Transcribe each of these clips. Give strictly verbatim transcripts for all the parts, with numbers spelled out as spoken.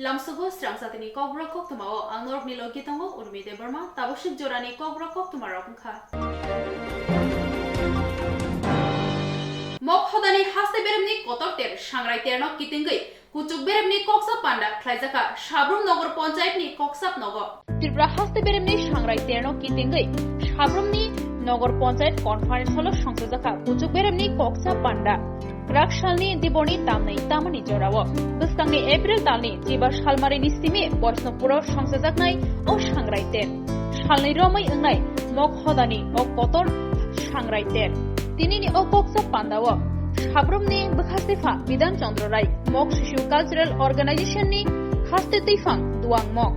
Lamsugo srang jatini kokborok koktwmao ang norokni logi tongo Urmi Debbarma, tabuk swk jorani kokborok koktwmarok wngkha. Mok hodani haste beremni kotor ter sangrai terno kitingwi kuchuk beremni koksa panda khlaijakha Sabrum Nogor Ponchayatni koksap nogo. Tripura haste beremni sangrai terno kitingwi Sabrumni Nogor Ponchayat Conference Hall-o songchajakha kuchuk beremni koksa panda. Kwrak salni diborni tamni tamani jorao bwskangni April talni jiba salmarini simi Boisnopuro songchajaknai o sangrai ter. Salni romwi wngnai mok hodani o kotor sangrai ter. Tinini o koksa pandao Sabrumni bwkhaste pha Bidhan Chandra Rai, Mok Sishu Cultural Organization ni haste twiphang Duang Mok,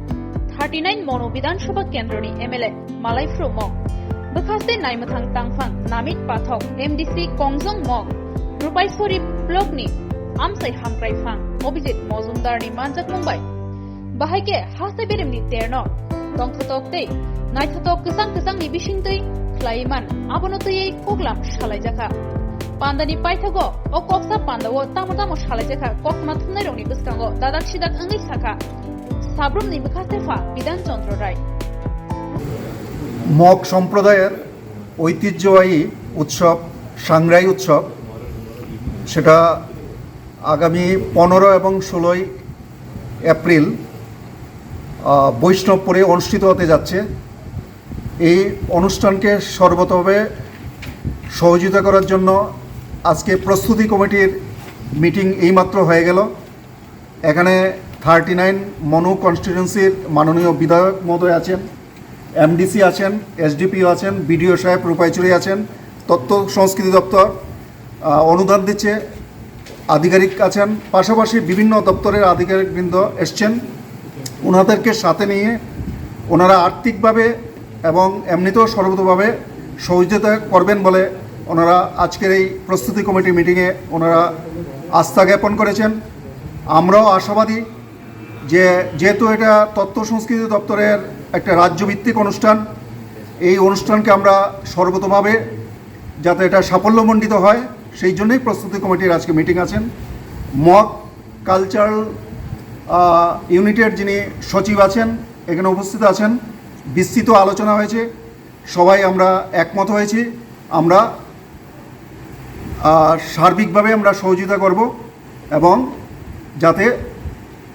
thirty nine Monu Bidhan Sabha Kendroni M L A Malai Phru Mok, bwkhaste naimwthang tangphang Namit Pathok, M D C Kongjong Mok, Rupaisori Block ni amchai hamkrai phang Abhijit Mojumdar ni manjakmung bai. Bahai khe haste beremni terno tongthotok tei naithotok kwchang kwchangni bisingtwi khlaiwi man, abono twiwi koklam salaijakha. Pandani paithago o koksa pandao tamo tamo salaijakha koktwma thumnairokni bwskango dadak sidak wngwi sakha Sabrumni bwkhaste pha Bidhan Chandra Rai. Mog সম্প্রদায়ের ঐতিহ্যবাহী উৎসব সাংরাই উৎসব, সেটা আগামী পনেরো এবং ষোলোই এপ্রিল, আহ, বৈষ্ণবপুরে অনুষ্ঠিত হতে যাচ্ছে। এই অনুষ্ঠানকে সর্বতোভাবে সহযোগিতা করার জন্য আজকে প্রস্তুতি কমিটির মিটিং এইমাত্র হয়ে গেল। এখানে থার্টি নাইন মনু কনস্টিটিউয়েন্সির মাননীয় বিধায়ক মহোদয় আছেন, এমডিসি আছেন, এসডিপিও আছেন, বিডিও সাহেব রূপাইচুরি আছেন, তথ্য সংস্কৃতি দপ্তর, আহ, অনুদান দিচ্ছে, আধিকারিক আছেন, পাশাপাশি বিভিন্ন দপ্তরের আধিকারিকবৃন্দ এসছেন। ওনাদেরকে সাথে নিয়ে ওনারা আর্থিকভাবে এবং এমনিতেও সর্বতোভাবে সহযোগিতা করবেন বলে ওনারা আজকের এই প্রস্তুতি কমিটি মিটিংয়ে ওনারা আস্থা জ্ঞাপন করেছেন। আমরাও আশাবাদী যে, যেহেতু এটা তথ্য সংস্কৃতি দপ্তরের একটা রাজ্যভিত্তিক অনুষ্ঠান, এই অনুষ্ঠানকে আমরা সর্বতোভাবে যাতে এটা সাফল্যমণ্ডিত হয়, সেই জন্যই প্রস্তুতি কমিটির আজকে মিটিং আছেন। মগ কালচারাল, আহ, ইউনিটের যিনি সচিব আছেন, এখানে উপস্থিত আছেন। বিস্তৃত আলোচনা হয়েছে, সবাই আমরা একমত হয়েছি, আমরা, আহ, সার্বিকভাবে আমরা সহযোগিতা করব এবং যাতে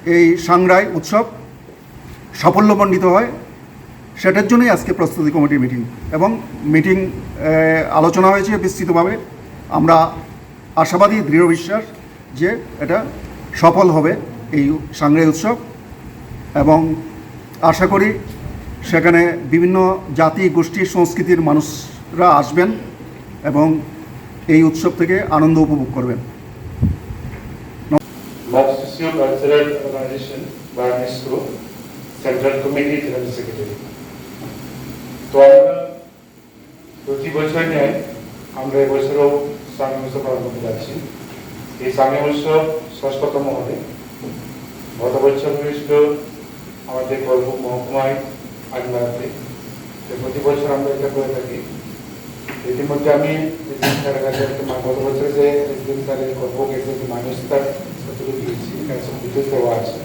এই সাংরাই উৎসব সাফল্যমণ্ডিত হয়, সেটার জন্যই আজকে প্রস্তুতি কমিটির মিটিং। এবং মিটিং, আহ, আলোচনা হয়েছে বিস্তৃতভাবে। আমরা আশাবাদী, দৃঢ় বিশ্বাস যে এটা সফল হবে এই সাংরাই উৎসব, এবং আশা করি সেখানে বিভিন্ন জাতি, গোষ্ঠী, সংস্কৃতির মানুষরা আসবেন এবং এই উৎসব থেকে আনন্দ উপভোগ করবেন। Mok Sishu Cultural Organization বা মিসকো সেন্ট্রাল কমিটি জেনারেল সেক্রেটারি। তো আমরা প্রতি বছর ন্যায় আমরা এবছরও সাংরাই উৎসব পালন করতে যাচ্ছি। এই সাংরাই উৎসব ষষ্ঠতম হবে। গত বছর হয়েছিল আমাদের করবুক মহকুমায় আগলাতে। তো প্রতি বছর আমরা এটা করে থাকি। ইতিমধ্যে আমি প্রেসিডেন্ট স্যারের কাছে একটা মা-, গত বছর যে প্রেসিডেন্ট স্যারের করবুক এসে যে মানুষ তার সার্টিফিকেট দিয়েছি, এখানে সব ডিটেলস দেওয়া আছে।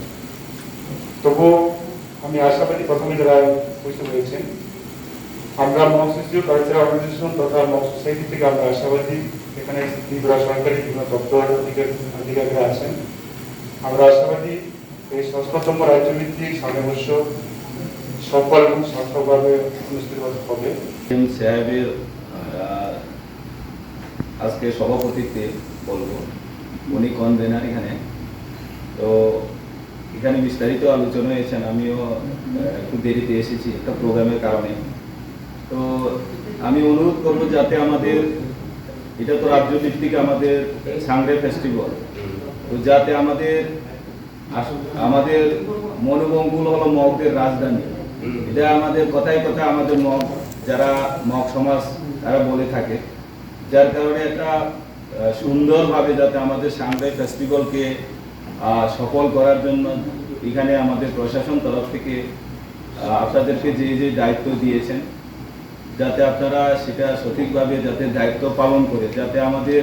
তবুও আমি আশাবাদী, প্রথমে যারা উপস্থিত হয়েছেন, আমরা মগ শিশু কালচারাল অর্গানাইজেশন তথা মগ সোসাইটি থেকে আমরা আশাবাদী, এখানে ত্রিপুরা সরকারি বিভিন্ন দপ্তর আধিকার-, আধিকারিকরা আছেন। আমরা আশাবাদী এই ষষ্ঠতম রাজ্যভিত্তিক সাংরাই উৎসব সফল এবং সার্থকভাবে অনুষ্ঠিত হবে। এম সাহেবের, আহ, আজকে সভাপতিত্বে বলবো, উনি কনভেনার এখানে। তো এখানে বিস্তারিত আলোচনা হয়েছেন, আমিও, আহ, একটু দেরিতে এসেছি একটা প্রোগ্রামের কারণে। তো আমি অনুরোধ করব যাতে আমাদের, এটা তো রাজ্য ভিত্তিক আমাদের সাংরাই ফেস্টিভ্যাল, তো যাতে আমাদের আস-, আমাদের মনুবঙ্কুল হলো মগদের রাজধানী। হুম। এটা আমাদের কথায় কথায় আমাদের মগ, যারা মগ সমাজ, তারা বলে থাকে, যার কারণে একটা, আহ, সুন্দরভাবে যাতে আমাদের সাংরাই ফেস্টিভ্যালকে, আহ, সফল করার জন্য এখানে আমাদের প্রশাসন তরফ থেকে, আহ, আপনাদেরকে যে যে দায়িত্ব দিয়েছেন, যাতে আপনারা সেটা সঠিকভাবে যাতে দায়িত্ব পালন করে, যাতে আমাদের,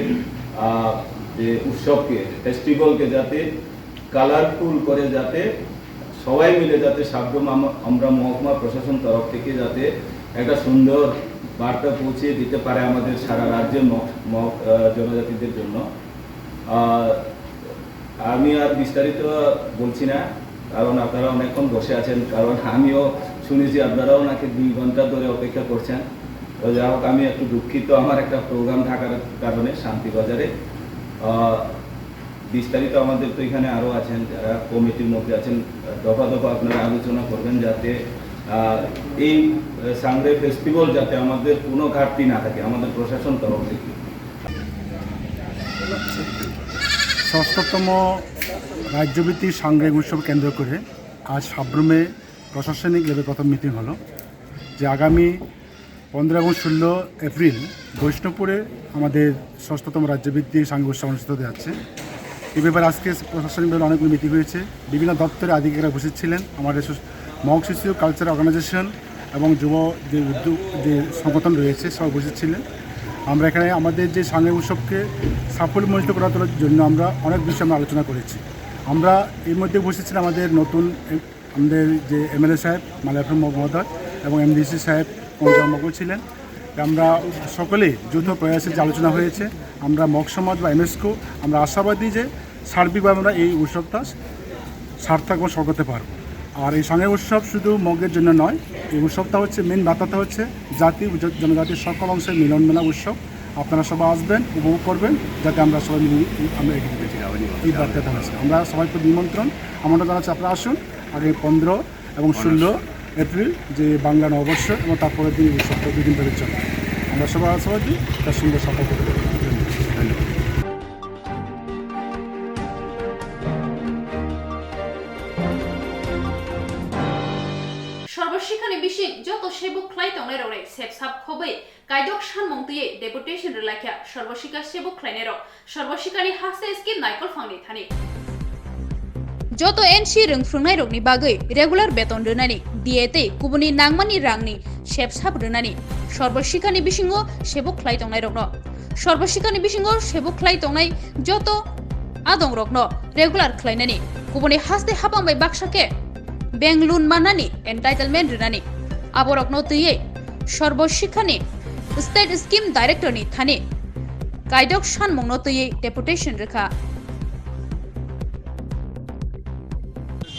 আহ, যে উৎসবকে, ফেস্টিভ্যালকে যাতে কালারফুল করে যাতে সবাই মিলে যাতে সাব্রুম আম-, আমরা মহকুমা প্রশাসন তরফ থেকে যাতে একটা সুন্দর বার্তা পৌঁছে দিতে পারে আমাদের সারা রাজ্যের মগ, মগ, আহ, জনজাতিদের জন্য। আহ, আমি আর বিস্তারিত বলছি না, কারণ আপনারা অনেকক্ষণ বসে আছেন, কারণ আমিও শুনেছি আপনারাও নাকি দুই ঘন্টা ধরে অপেক্ষা করছেন। তো যাই হোক, আমি একটু দুঃখিত আমার একটা প্রোগ্রাম থাকার কারণে শান্তিবাজারে। আহ, বিস্তারিত আমাদের তো এখানে আরও আছেন, যারা কমিটির মধ্যে আছেন, দফা দফা আপনারা আলোচনা করবেন, যাতে, আহ, এই, আহ, সাংগ্রে ফেস্টিভ্যাল যাতে আমাদের কোনো ঘাটতি না থাকে আমাদের প্রশাসন তরফ থেকে। ষষ্ঠতম রাজ্যভিত্তিক সাংগ্রে উৎসব কেন্দ্র করে আজ সাব্রুমে প্রশাসনিক লেভেল প্রথম মিটিং হলো, যে আগামী পনেরো এবং ষোলো এপ্রিল বৈষ্ণবপুরে আমাদের ষষ্ঠতম রাজ্যভিত্তিক সাংগ্রে উৎসব অনুষ্ঠিত হতে যাচ্ছে। এ ব্যাপারে আজকে প্রশাসনিকভাবে অনেকগুলো মিটিং হয়েছে, বিভিন্ন দপ্তরের আধিকারিকরা উপস্থিত ছিলেন, আমাদের সোস-, মগ শিশু কালচারাল অর্গানাইজেশন এবং যুব যে উদ্যোগ, যে সংগঠন রয়েছে, সব উপস্থিত ছিলেন। আমরা এখানে আমাদের যে সাংগ্রে উৎসবকে সাফল্যমণ্ডিত করার জন্য আমরা অনেক বিষয়ে আমরা আলোচনা করেছি। আমরা এর মধ্যে উপস্থিত ছিলেন আমাদের নতুন এম-, আমাদের যে এমএলএ সাহেব মালারপুর মগ মহোদয় এবং এমডিসি সাহেব পঞ্চায়েত মগ ছিলেন। আমরা সকলেই যৌথ প্রয়াসে যে আলোচনা হয়েছে, আমরা মগ সমাজ বা এমএসকো আমরা আশাবাদী যে সার্বিকভাবে আমরা এই উৎসবটা সার্থক এবং সফল করতে পারব। আর এই সাংগ্রে উৎসব শুধু মগের জন্য নয়, এই উৎসবটা হচ্ছে, মেইন বার্তাটা হচ্ছে জাতি ও জন-, জনজাতির সকল অংশের মিলন মেলা উৎসব। আপনারা সবাই আসবেন, উপভোগ করবেন, যাতে আমরা সবাই মিলে এই, আমরা এগিয়ে যেতে পারি। এই বার্তাটা হচ্ছে, আমরা সবাইকে নিমন্ত্রণ, আমন্ত্রণ জানাচ্ছি, আপনারা আসুন। আগামী পনেরো এবং ষোলো এপ্রিল যে বাংলা নববর্ষ এবং তারপরের দিন এই উৎসবটা দুই দিন ধরে চলে। আমরা সবাই আশাবাদী তার সুন্দর সফল করতে পারব। ধন্যবাদ। Sarva Shikhani bising joto sebuk khlai tongnai rokni sepsap khobwi kaidok sanmung twiwi deputation rwlaikha Sarva Shikha sebuk khlainai rok. Sarva Shikhani haste scheme naikol phangni thani. Joto N C rwngphrwngnairokni bagwi regular beton rwnani, D A tei kubuni nangmani rangni sepsap rwnani, Sarva Shikhani bisingo sebuk khlai tongnairokno, Sarva Shikhani bisingo sebuk khlai tongnai joto adongrokno regular khlainani, kubuni haste hapang bai baksa khe bank loan mannani entitlement rwnani, aborokno twiwi Sarva Shikhani State Scheme Director ni thani kaidok sanmungno twiwi deputation rwkha.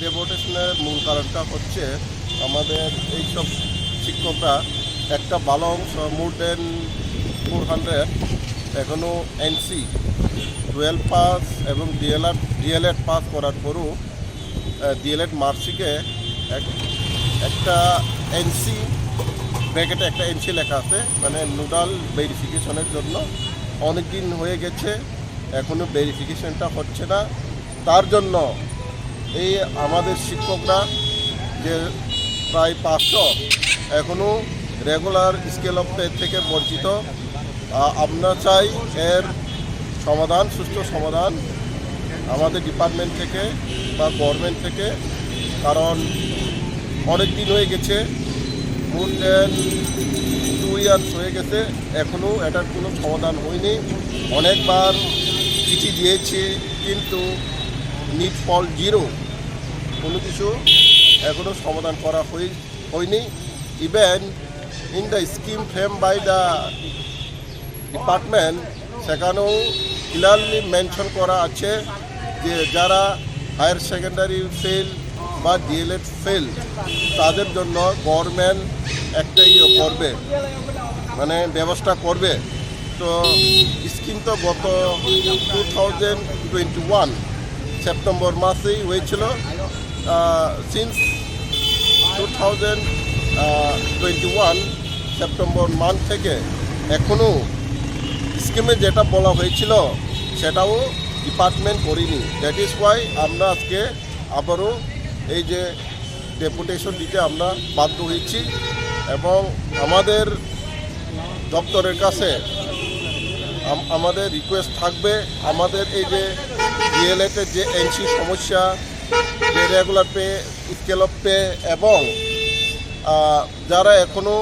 ডেপুটেশনের মূল কারণটা হচ্ছে আমাদের এইসব শিক্ষকরা একটা ভালো অংশ, মোর দেন ফোর হান্ড্রেড, এখনও এনসি টুয়েলভ পাস এবং ডিএলএড ডিএলএড পাস করার পরও ডিএলএড মার্কশিটে এক একটা এনসি, ব্র্যাকেটে একটা এনসি লেখা আছে, মানে নোডাল ভেরিফিকেশনের জন্য। অনেক দিন হয়ে গেছে, এখনও ভেরিফিকেশনটা হচ্ছে না। তার জন্য এই আমাদের শিক্ষকরা যে প্রায় পাঁচশো এখনও রেগুলার স্কেল অফ পে থেকে বঞ্চিত। আ-, আমরা চাই এর সমাধান, সুষ্ঠু সমাধান আমাদের ডিপার্টমেন্ট থেকে বা গভর্নমেন্ট থেকে, কারণ অনেক দিন হয়ে গেছে, মোর দেন টু ইয়ার্স হয়ে গেছে, এখনও এটার কোনো সমাধান হয়নি। অনেকবার চিঠি দিয়েছি, কিন্তু নিট ফল জিরো, কোনো কিছু এখনও সমাধান করা হয়ে হয়নি। Even in the scheme frame by the department, সেখানেও ক্লিয়ারলি মেনশন করা আছে যে যারা হায়ার সেকেন্ডারি ফেল বা ডিএলএড ফেল, তাদের জন্য গভর্নমেন্ট একটা ইয়ে করবে, মানে ব্যবস্থা করবে। তো স্কিম তো গত two thousand twenty one September মাসেই হয়েছিল। Since two thousand twenty one September month থেকে এখনও স্কিমে যেটা বলা হয়েছিল সেটাও ডিপার্টমেন্ট করিনি। দ্যাট ইজ ওয়াই আমরা আজকে আবারও এই যে ডেপুটেশন দিতে আমরা বাধ্য হয়েছি এবং আমাদের দপ্তরের কাছে আম-, আমাদের রিকোয়েস্ট থাকবে, আমাদের এই যে ডিএলএড এর যে এনসি সমস্যা, যে regular pay, scale of pay এবং, আহ, যারা এখনও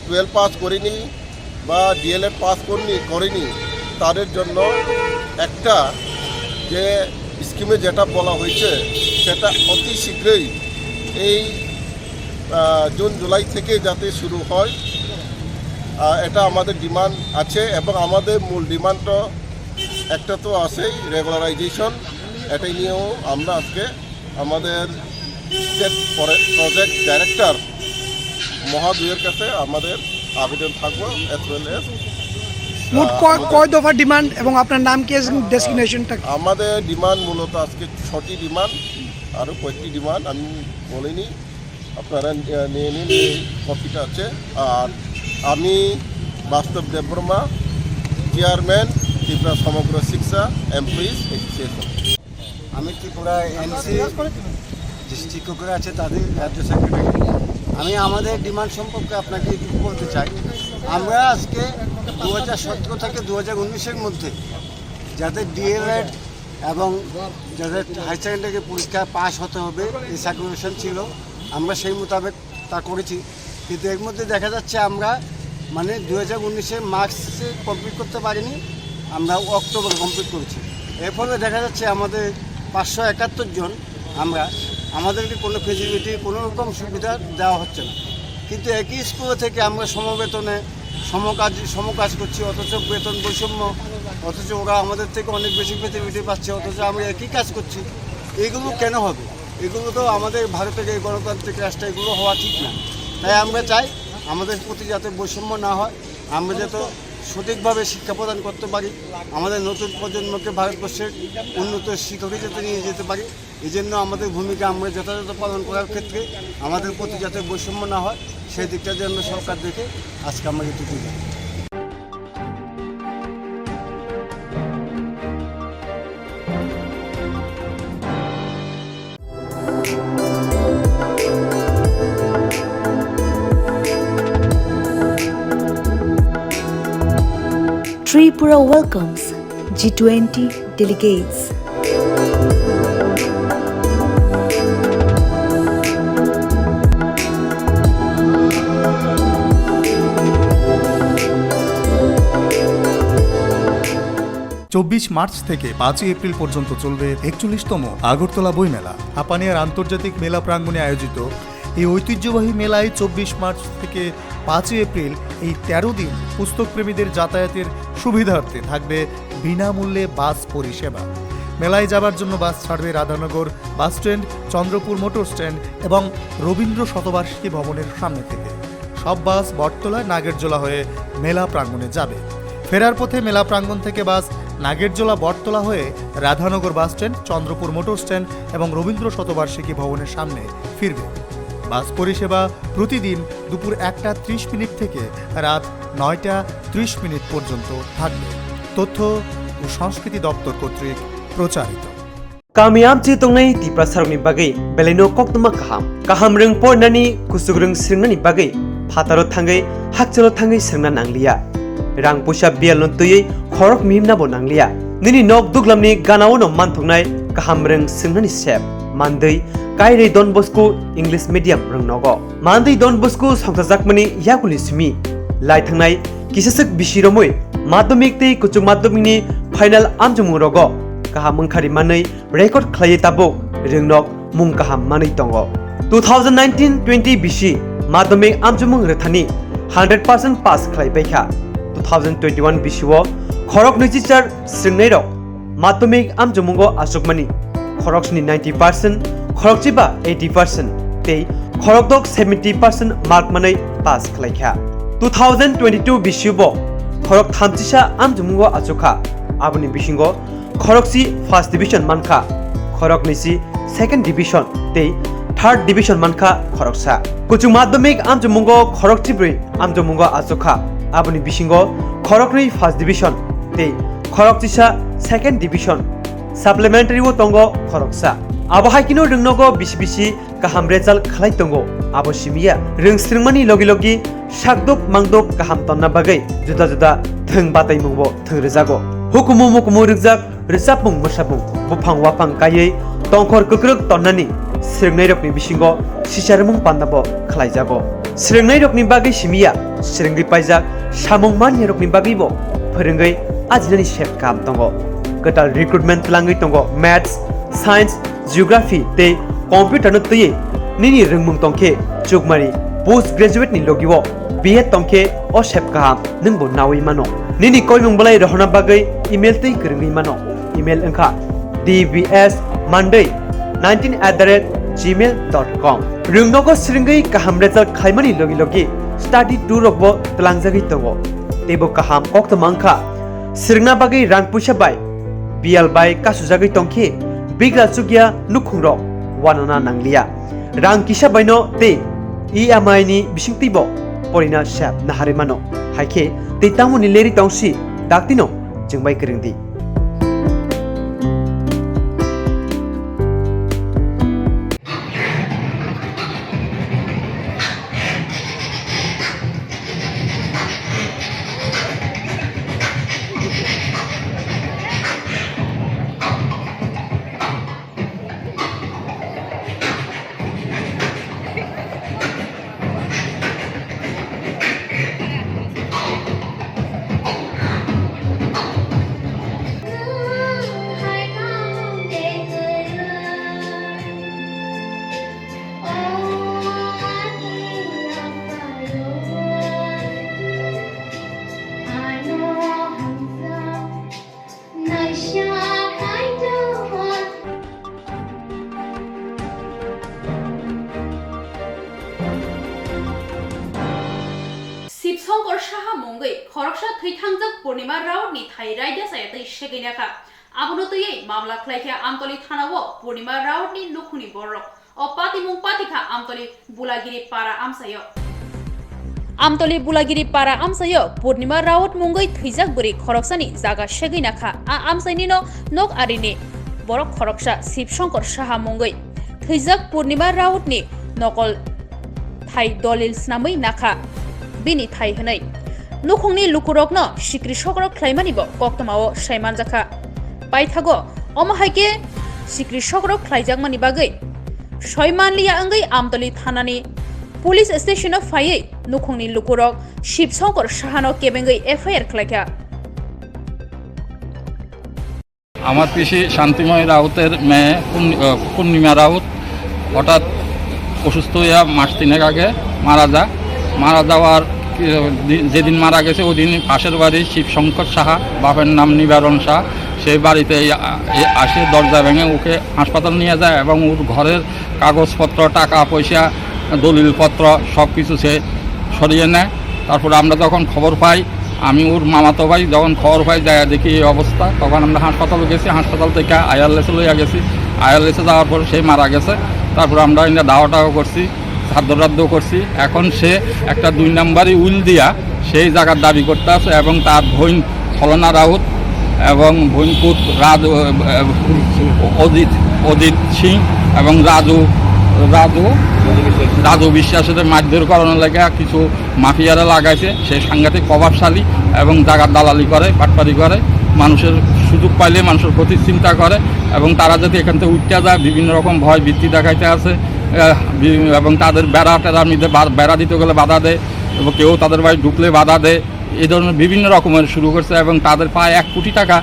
টুয়েলভ পাস করিনি বা ডিএলএড পাস করিনি করিনি তাদের জন্য একটা যে স্কিমে যেটা বলা হয়েছে, সেটা অতি শীঘ্রই এই আহ, জুন জুলাই থেকে যাতে শুরু হয়, আহ, এটা আমাদের ডিমান্ড আছে। এবং আমাদের মূল ডিমান্ডটা একটা তো আছেই, রেগুলারাইজেশন। এটাই নিয়েও আমরা আজকে আমাদের স্টেট প্রজেক্ট ডাইরেক্টর মহোদয়ের কাছে আমাদের আবেদন থাকবো, অ্যাজ ওয়েল অ্যাজ মোট কয় কয় দফা ডিমান্ড এবং আপনার নাম কি এবং ডেসিগনেশনটা কি? আমাদের ডিমান্ড মূলত আজকে ছটি ডিমান্ড, আরও কয়েকটি ডিমান্ড আমি বলিনি, আপনারা আহ, নিয়ে নিন, এই কপিটা আছে। আর আমি বাস্তব দেববর্মা, চেয়ারম্যান ত্রিপুরা সমগ্র শিক্ষা এমপ্লয়িজ অ্যাসোসিয়েশন। আমি ত্রিপুরা এনসি ডিস্ট্রিক্ট করে আছে তাদের রাজ্য সেক্রেটারি। আমি আমাদের ডিমান্ড সম্পর্কে আপনাকে একটু বলতে চাই। আমরা আজকে দু হাজার সতেরো থেকে দু হাজার উনিশের মধ্যে যাদের ডিএলএড এবং যাদের হায়ার সেকেন্ডারি পরীক্ষা পাস হতে হবে, এই সার্কুলেশন ছিল, আমরা সেই মোতাবেক তা করেছি। কিন্তু এর মধ্যে দেখা যাচ্ছে আমরা মানে দু হাজার উনিশে মার্চে কমপ্লিট করতে পারিনি, আমরা অক্টোবরে কমপ্লিট করেছি। এর ফলে দেখা যাচ্ছে আমাদের পাঁচশো একাত্তর জন আমরা, আমাদেরকে কোনো ফেসিলিটি, কোনো রকম সুবিধা দেওয়া হচ্ছে না। কিন্তু একই স্কুল থেকে আমরা সমবেতনে সমকাজ সমকাজ করছি, অথচ বেতন বৈষম্য, অথচ ওরা আমাদের থেকে অনেক বেশি ফেসিলিটি পাচ্ছে, অথচ আমরা একই কাজ করছি। এইগুলো কেন হবে? এগুলো তো আমাদের ভারতের এই গণতান্ত্রিক রাষ্ট্রে এগুলো হওয়া ঠিক না। তাই আমরা চাই আমাদের প্রতি যাতে বৈষম্য না হয়, আমরা যাতে সঠিকভাবে শিক্ষা প্রদান করতে পারি, আমাদের নতুন প্রজন্মকে ভারতবর্ষের উন্নত শিক্ষকে যাতে নিয়ে যেতে পারি। এই জন্য আমাদের ভূমিকা আমরা যথাযথ পালন করার ক্ষেত্রে আমাদের প্রতি যাতে বৈষম্য না হয়, সেই দিকটা যেন সরকার দেখে। আজকে আমরা এটুকুই জানি। Tripura welcomes G twenty delegates. চব্বিশ মার্চ থেকে পাঁচই এপ্রিল পর্যন্ত চলবে একচল্লিশতম আগরতলা বইমেলা। হাপানিয়ার আন্তর্জাতিক মেলা প্রাঙ্গণে আয়োজিত এই ঐতিহ্যবাহী মেলায় চব্বিশ মার্চ থেকে পাঁচই এপ্রিল এই তেরো দিন পুস্তকপ্রেমীদের যাতায়াতের সুবিধার্থে থাকবে বিনামূল্যে বাস পরিষেবা। মেলায় যাবার জন্য বাস ছাড়বে Radhanagar bus stand, Chandrapur motor stand এবং রবীন্দ্র শতবার্ষিকী ভবনের সামনে থেকে। সব বাস বটতলা নাগেরজোলা হয়ে মেলা প্রাঙ্গণে যাবে। ফেরার পথে মেলা প্রাঙ্গণ থেকে বাস নাগেরজোলা বটতলা হয়ে Radhanagar bus stand, Chandrapur motor stand এবং রবীন্দ্র শতবার্ষিকী ভবনের সামনে ফিরবে। বাস পরিষেবা প্রতিদিন দুপুর একটা ত্রিশ মিনিট থেকে রাত নয়টা ত্রিশ মিনিট পর্যন্ত থাকবে। তথ্য ও সংস্কৃতি দপ্তর কর্তৃক প্রচারিত। Kami amchi tongnai Tiprasarokni bagwi belaino koktwma kaham. Kaham rwng porinani kuchuk rwng swrwngnani bagwi phataro thangwi hakchalo thangwi swrwngna nangliya. Rang puisa biyalno twiwi khorok mihimnabo nangliya. Nini nok duglamni ganao'-no manthoknai kaham rwng swrwngnani sep. Mandwi Kairwi Don Bosco English Medium rwng nogo. Mandwi Don Bosco songchajakmani yakulni simi lai thangnai kisaswk bisi romwi madhyamik tei kuchuk madhyamikni final amchomung rogo kaham wngkhari manwi record khlaiwi tabuk rwngnok mung kaham manwi tongo. Two thousand nineteen twenty bisi madhyamik amchomung rwthani hundred percent pass khlai paikha. Two thousand twenty-one bisio khorok nwichichar swrwngnairok madhyamik amchomungo achukmani khoroksni ninety percent, khorokchiba eighty percent tei khorokdok seventy percent mark manwi pass khlaikha. Two thousand twenty-two bisibo khorok thamchisa amchomungo achukha, aboni bisingo khorokchi first division mankha, khoroknwisi second division tei third division mankha khoroksa. Kuchuk madhyamik amchomungo khorokchibrwi amchomungo achukha, aboni bisingo khoroknwi first division tei khorokchisa second division. Supplementary o tongo khoroksa. Abo hai kheno rwngnogo bisi bisi kaham result khlai tongo. Abo simiya rwng swrwngmani logi logi sakduk mangduk kaham tonna bagwi juda juda thwng bataimungbo thwng rwjago. Hukumu mukumu rwkjak rwchapmung mwsapmung buphang waphang kaiwi tongkhor kwkrwk tonnani swrwngnairokni bisingo sicharwmung pandabo khlaijago. Swrwngnairokni bagwi simiya swrwngwi paijak samung maniyarokni bagwibo phwrwngwi ajinani sep kaham tongo. Kwtal recruitment twlangwi tongo Maths, Science, Geography tei Computer no twiwi nini rwngmung tongkhe chukmari post graduate ni logi o B Ed tongkhe o sep kaham nwngbo nawi mano. Nini koimung bolai rohorna bagwi email twi kwrwngwi mano. Email wngkha D B S Monday nineteen at the rate gmail dot com. Rwngnogo swrwngwi kaham result khlaimani logi logi study tour rokbo twlangjagwi tongo. Teibo kaham koktwma wngkha swrwngna bagwi rang puisa bai biyal bai kasujagwi tongkhe bigla chukya nukhungrok wanana nangliya. Rang kisa baino tei E M I ni bisingtwibo porina sep naharwi mano. Haikhe tei tamoni leri tongsi daktino chwngbai kwrwngdi. Shivshankar Saha mungwi khoroksa thwithangjak Purnima Rautni thai raida chaya twi segwina kha. Abono twiwi mamla khlaikha Amtoli thanao Purnima Rautni nukhungni borok. O patimung patikha Amtoli Bulagiri para amchaio. Amtoli Bulagiri para amchaio Purnima Raut mungwi thwijak bwrwi khoroksani jaga segwina kha. A amchainino nok arini borok khoroksa Shivshankar Saha mungwi thwijak Purnima Rautni nokol thai dolil snamwi nakha bini thai hwnwi. Nukhungni lukurokno sikri sokrok khlaimanibo koktwmao saimanjakha. Paithago omo hai khe sikri sokrok khlaijakmani bagwi soi manliya wngwi Amtoli thanani police station-o phaiwi nukhungni lukurok Shivshankar Sahano kebengwi F I R khlaikha. আমার পিসি শান্তিময় রাউতের মেয়ে পূর্ণি- আহ, পূর্ণিমা রাউত হঠাৎ অসুস্থ হইয়া মাস তিনেক আগে মারা যায়। মারা যাওয়ার কি- দি- যেদিন মারা গেছে ওই দিন পাশের বাড়ি শিবশঙ্কর সাহা, বাপের নাম নিবারণ শাহ, সেই বাড়িতে এই আ- এই আসে, দরজা ভেঙে ওকে হাসপাতাল নিয়ে যায় এবং ওর ঘরের কাগজপত্র, টাকা পয়সা, দলিলপত্র সব কিছু সে সরিয়ে নেয়। তারপরে আমরা যখন খবর পাই, আমি ওর মামাতো ভাই যখন খবর পাই, যায় দেখি এই অবস্থা, তখন আমরা হাসপাতালে গেছি। হাসপাতাল থেকে আইআরএলএসে লইয়া গেছি। আইআরএলএসে যাওয়ার পর সে মারা গেছে। তারপরে আমরা এনে দাওয়া টাওয়া করছি, সাধ্য টাধ্য করছি। এখন সে একটা দুই নাম্বারি উইল দিয়া সেই জায়গার দাবি করতে আছে এবং তার বোন ছলনা রাউত এবং ভৈনপুত রাজ- অজিত অজিত সিং এবং রাজু রাজু রাজু বিশ্বাসের মারধর করানোর লেগে কিছু মাফিয়ারা লাগাইছে। সে সাংঘাতিক প্রভাবশালী এবং জাগার দালালি করে, বাটপারি করে, মানুষের সুযোগ পাইলে মানুষের ক্ষতি চিন্তা করে এবং তারা যদি এখান থেকে উঠতে যায় বিভিন্ন রকম ভয় ভীতি দেখাইতে আছে। আহ, বি- এবং তাদের বেড়া টেরার মধ্যে বা- বেড়া দিতে গেলে বাধা দেয় এবং কেউ তাদের বাড়ি ঢুকলে বাধা দেয়। এই ধরনের বিভিন্ন রকমের শুরু করছে এবং তাদের প্রায় এক কোটি টাকা,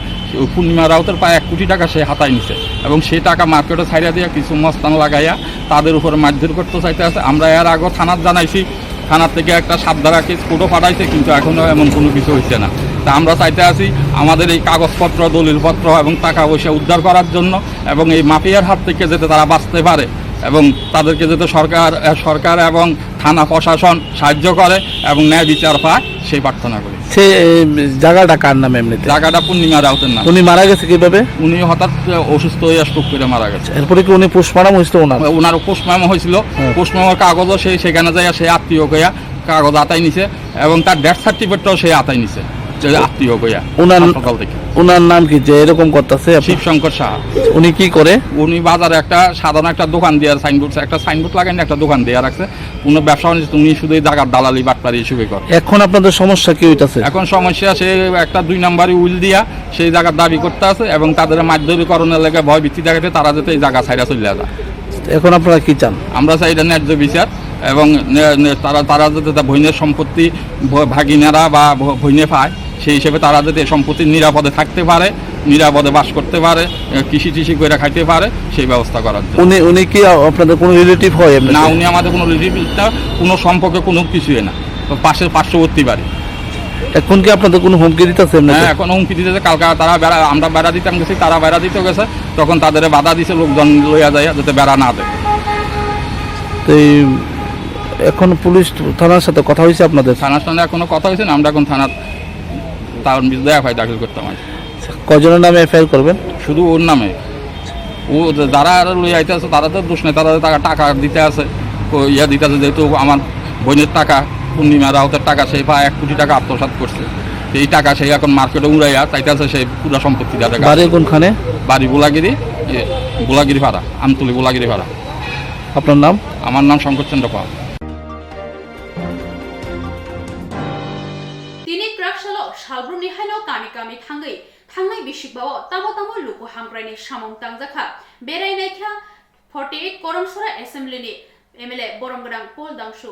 পূর্ণিমা রাউতের প্রায় এক কোটি টাকা সে হাতায় নিছে এবং সেই টাকা মার্কেটে ছাইড়া দিয়ে কিছু মস্তান লাগাইয়া তাদের উপরে মারধর করতে চাইতে আছে। আমরা এর আগেও থানাত জানাইছি, থানার থেকে একটা সাবধারা কেস কোর্টও পাঠাইছে, কিন্তু এখনো এমন কোনো কিছু হচ্ছে না। তা আমরা চাইতে আছি আমাদের এই কাগজপত্র, দলিলপত্র এবং টাকা পয়সা উদ্ধার করার জন্য এবং এই মাফিয়ার হাত থেকে যাতে তারা বাঁচতে পারে এবং তাদেরকে যাতে সরকার, আহ, সরকার এবং থানা প্রশাসন সাহায্য করে এবং ন্যায় বিচার পায়, সেই প্রার্থনা করি। সে এই জায়গাটা কার নামে এমনিতে? জায়গাটা পূর্ণিমা রাউতের নাম। উনি মারা গেছে কিভাবে? উনি হঠাৎ অসুস্থ হয়ে স্ট্রোক করে মারা গেছে। এরপরে কি উনি পোস্টমর্টম হয়েছিল ওনার? ওনার পোস্টমর্টম হয়েছিল, হ্যাঁ। পোস্টমর্টমের কাগজও সেই সেখানে যাইয়া সেই আত্মীয় গইয়া কাগজ আতাই নিছে এবং তার ডেথ সার্টিফিকেটটাও সেই আতাই নিছে, যে আত্মীয় গইয়া ওনার হাসপাতাল থেকে। ওনার নাম কি যে এরকম করতেছে? শিবশঙ্কর সাহা। উনি কি করে? উনি বাজারে একটা সাধারণ একটা দোকান দিয়ে সাইনবোর্ড, একটা সাইনবোর্ড লাগাইনি, একটা দোকান দিয়ে রাখছে। কোনো ব্যবসা বাণিজ্য, উনি শুধু এই জায়গার দালালি বাটপারি হিসেবে করে। এখন আপনাদের সমস্যা কি হইতাছে? এখন সমস্যা, সে একটা দুই নাম্বারি উইল দিয়া সেই জায়গার দাবি করতে আছে এবং তাদের মারধরি করানোর লেগে ভয় ভীতি দেখাতে তারা যাতে এই জায়গা ছাইড়া চলে যায়। এখন আপনারা কি চান? আমরা চাই এটা ন্যায্য বিচার এবং নে- নে- তারা তারা যাতে তার বইনের সম্পত্তি ভ- ভাগিনারা বা ভ- বইনে পায়, সেই হিসেবে তারা যাতে এই সম্পত্তি নিরাপদে থাকতে পারে নিরাপদে বাস করতে পারে, এ, কৃষি টিষি করে খাইতে পারে, সেই ব্যবস্থা করার জন্য। উনি, উনি কি আ-, আপনাদের কোনো রিলেটিভ হয় এমনিতে? না, উনি আমাদের কোনো রিলেটিভ না, কোনো সম্পর্কে কোনো কিছুই না, তো পাশে, পার্শ্ববর্তী বাড়ি। এখন কি আপনাদের কোনো হুমকি দিতেছে এমনিতে? হ্যাঁ, এখন হুমকি দিতেছে। কালকে তারা বেড়া, আমরা বেড়া দিতাম গেছি, তারা বেড়া দিতে গেছে, তখন তাদের বাধা দিছে লোকজন লইয়া যায় যাতে বেড়া না দেয়। তো এই এখন পুলিশ থানার সাথে কথা হয়েছে আপনাদের? থানার সাথে এখনো কথা হয়েছে না, আমরা এখন থানার, তার বিরুদ্ধে এফআইআর দাখিল করতাম আর কি। কজনের নামে এফআইআর করবেন? শুধু ওর নামে। ও যে যারা আরো লই আইতে আছে, তারা তো দোষ নেই, তারা তো টাকা, টাকা দিতে আছে, ও ইয়া দিতে আছে, যেহেতু আমার বোনের টাকা, পূর্ণিমা রাউতের টাকা, সেই প্রায় এক কোটি টাকা আত্মসাৎ করছে। এই টাকা সেই এখন মার্কেটে উড়াইয়া চাইতে আছে, সেই পুরো সম্পত্তি তাদের কাছে। বাড়ি কোনখানে? বাড়ি বোলাগিরি, ইয়ে, বোলাগিরি পাড়া, আমতলি বোলাগিরি পাড়া। আপনার নাম? আমার নাম শঙ্কর চন্দ্র Pal. Tini kwrak salo salbrumni haino kami kami thangwi thangnai bisikbao tamo tamo luku hamkraini samung tangjakha. Berai naikha forty eight Koromsora Assembly ni M L A borom gwnang Paul Dangsu.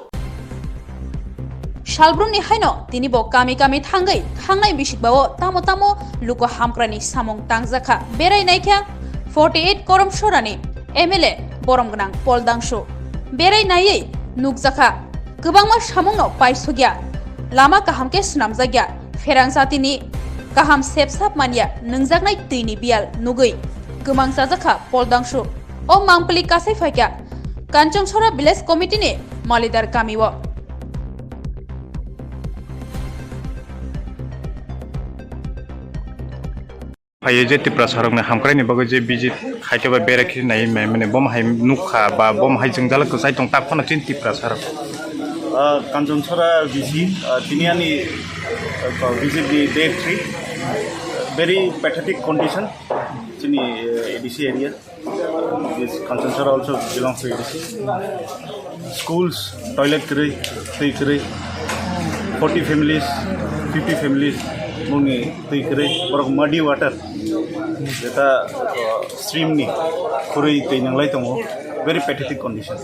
Salbrumni haino tini bo kami kami thangwi thangnai bisikbao tamo tamo luku hamkraini samung tangjakha. Berai naikha forty eight Koromsorani M L A borom gwnang Paul Dangsu. Berai naiwi nukjakha. Kwbangma samungno paisukya, lama kaham khe swnamjakya, pherang jatini kaham sepsap manya nwngjaknai twini biyal nugwi kwmang chajakha Paul Dangsu. O mangpili kasai phaikha Kanchansora Village Committee ni Malidar kamio. Phaiwi je Tiprasarokni hamkraini bagwi je visit khaikhe ba berai khe naiwi mai mani, bomo hai nukha ba bomo hai jwngjal kwchai tong, tak phano chini Tiprasarok. Ah, Kanchansora V C, ah, tini ani, ah, visit di day three, very pathetic condition chini, eh, A D C area. This Kanchansora also belongs to A D C. Schools, toilet kwrwi, twi kwrwi. Forty families, fifty families, mungni twi kwrwi. Borok muddy water, jeta, uh, stream ni khurui twi nanglai tongo. Very pathetic condition.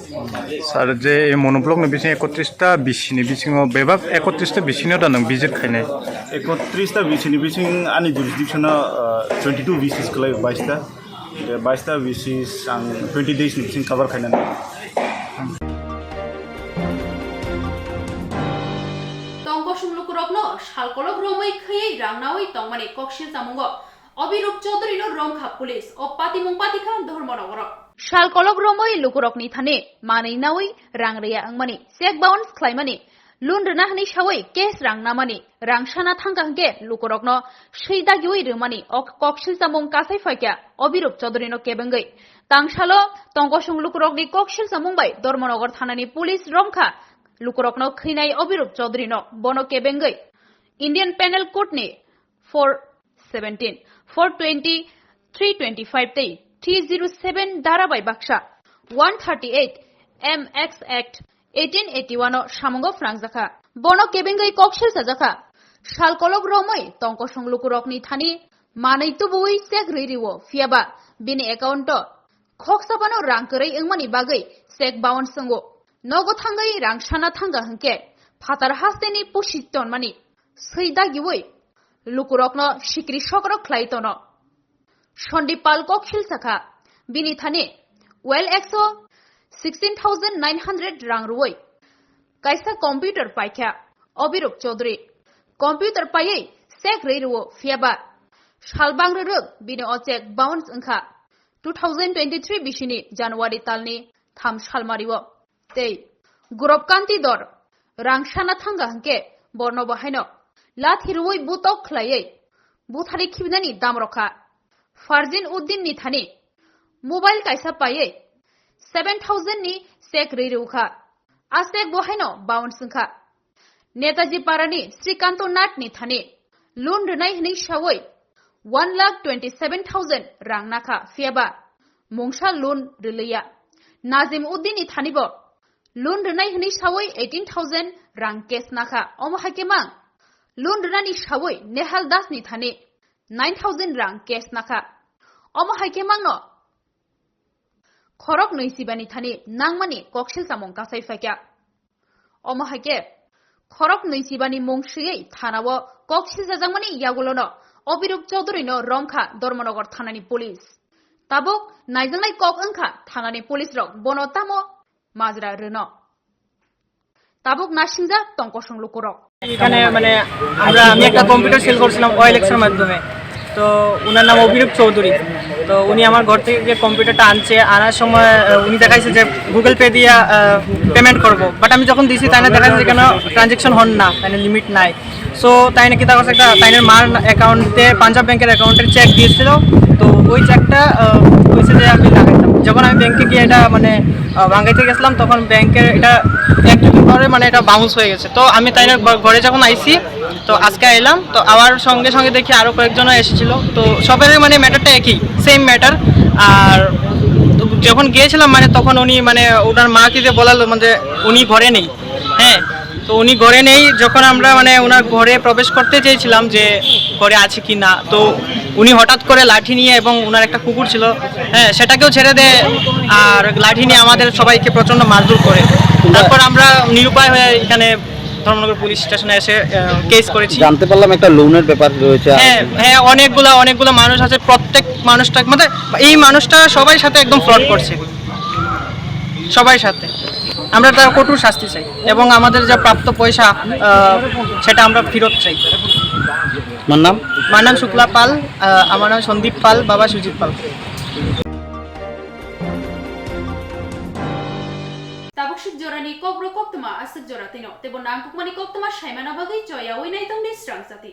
Sir, je ei Monoblok ni bising ekotris ta V C ni bisingo bebak ekotris ta V C no da nwng visit khainai? Ekotris ta V C ni bising ani jurisdiction o, uh, twenty two V Cs kwlai, bais ta. Eh, bais ta V Cs ang twenty days ni bising cover khainani. Tongkosong lukurokno salkolok romwi khwiwi rang nawi tongmani koksil chamungo Obirop Chaudhary no romkha police, o patimung patikha Dharmanagaro. Salkolok romwi lukurokni thani manwi nawi rang riya wngmani, check bounce khlaimani, loan rwna hwnwi sawi cash rang namani, rang sana thangkha hwnkhe lukurokno swi dagiwi rwmani o koksil chamung kasai phaikha Obirop Chaudhary no kebengwi. Tangsalo tongkosong lukurokni koksil chamung bai Dharmanagar thanani police romkha lukurokno khwinai Obirop Chaudhary no, bono kebengwi Indian Penal Code ni four seventeen, four twenty, three twenty-five tei three zero seven dara bai baksa one thirty eight M X Act eighteen eighty one o samungo phwnangjakha. Bono kebengwi koksil chajakha. Salkolok romwi tongkosong lukurokni thani manwi tubuwi check rwi rwo, phiyaba bini account o khoksa phano rang kwrwi wngmani bagwi check bounce wngo. Nogo thangwi rang sana thangkha hwnkhe phatar hasteni pusi tonmani swi dagiwi lukurokno sikri sokrok khlai tono. Sandip Pal koksil sakha, bini thani well X O sixteen thousand nine hundred rang rwui kaisa computer paikha Obirop Chaudhary. Computer paiwi check rwi rwo, phiyaba salbang rwrwk bini o check bounce wngkha two thousand twenty-three bisini January talni tham salmario. Tei Gurop Kanti Dor rang sana thangkha hwnkhe borno bo haino lathi rwui butok khlaiwi buthari khibinani dam rokha. Farzin Uddin ni thani mobile kaisa paiwi seven thousand ni check rwi rwkha. A check bo haino bounce wngkha. Netaji Parani Srikanto Nath ni thani loan rwnai hwnwi sawi one lakh twenty seven thousand rang nakha, phiyaba mungsa loan rwliya. Nazim Uddin ni thani bo loan rwnai hwnwi sawi eighteen thousand rang cash nakha. Omo hai khe mang loan rwnani sawi Nehal Das ni thani nine thousand rang cash nakha. Omo hai khe mangno khorok nwi chibani thani nangmani koksil chamung kasai phaikha. Omo hai khe khorok nwi chibani mung swiwi thanao kok silchajakmani yagulono Obiruk Chaudhurino romkha Dharmanagar thanani police. Tabuk naijaknai kok wngkha thanani police rok bono tamo majra rwno. Tabuk nasingjak tong kosong lukurok. এখানে মানে আমরা আমি একটা computer sell করছিলাম ওএলএক্স এর মাধ্যমে। তো ওনার নাম অভিরূপ চৌধুরী। তো উনি আমার ঘর থেকে যে কম্পিউটারটা আনছে, আনার সময় আহ, উনি দেখাইছে যে গুগল পে দিয়ে পেমেন্ট করবো, বাট আমি যখন দিছি তাই না দেখাইছে যে কেন ট্রানজেকশন হন না, তাই লিমিট নাই। সো তাই নাকি তার কাছে একটা তাইনের মার অ্যাকাউন্টে, পাঞ্জাব ব্যাংকের অ্যাকাউন্টে চেক দিয়েছিল। তো ওই চেকটা কইছে যে আমি লাগাইতাম। যখন আমি ব্যাংকে গিয়ে এটা মানে আহ, ভাঙাইতে গেছিলাম, তখন ব্যাংকের এটা এক দুদিন পরে মানে এটা বাউন্স হয়ে গেছে। তো আমি তাই না ঘ- ঘরে যখন আইছি, তো আজকে আইলাম, তো আবার সঙ্গে সঙ্গে দেখি আরো কয়েকজনও এসেছিল। তো সবারই মানে ম্যাটারটা একই, সেম ম্যাটার। আর যখন গিয়েছিলাম মানে তখন উনি মানে ওনার মাকে যে বলালো মানে উনি ঘরে নেই। হ্যাঁ, তো উনি ঘরে নেই। যখন আমরা মানে ওনার ঘরে প্রবেশ করতে চেয়েছিলাম যে ঘরে আছে কি না, তো উনি হঠাৎ করে লাঠি নিয়ে এবং ওনার একটা কুকুর ছিল, হ্যাঁ, সেটাকেও ছেড়ে দেয় আর লাঠি নিয়ে আমাদের সবাইকে প্রচণ্ড মারধর করে। তারপর আমরা নিরুপায় হয়ে এখানে ধর্মনগর পুলিশ স্টেশনে এসে কেস করেছি। জানতে পারলাম একটা লোনের ব্যাপার রয়েছে। হ্যাঁ, হ্যাঁ, অনেকগুলা অনেকগুলো মানুষ আছে। প্রত্যেক মানুষটা মানে এই মানুষটা সবাই সাথে একদম ফ্রড করছে, সবাই সাথে। আমরা তার কঠোর শাস্তি চাই এবং আমাদের যা প্রাপ্ত পয়সা আহ, সেটা আমরা ফেরত চাই। আমার নাম? আমার নাম শুক্লা পাল। আহ, আমার নাম সন্দীপ পাল, বাবা সুজিত পাল। Tabuk suk jorani kokro koktwma aswk jora tino tebo nangkukmani koktwma saimana bagwi choyawi naitongni srang jati.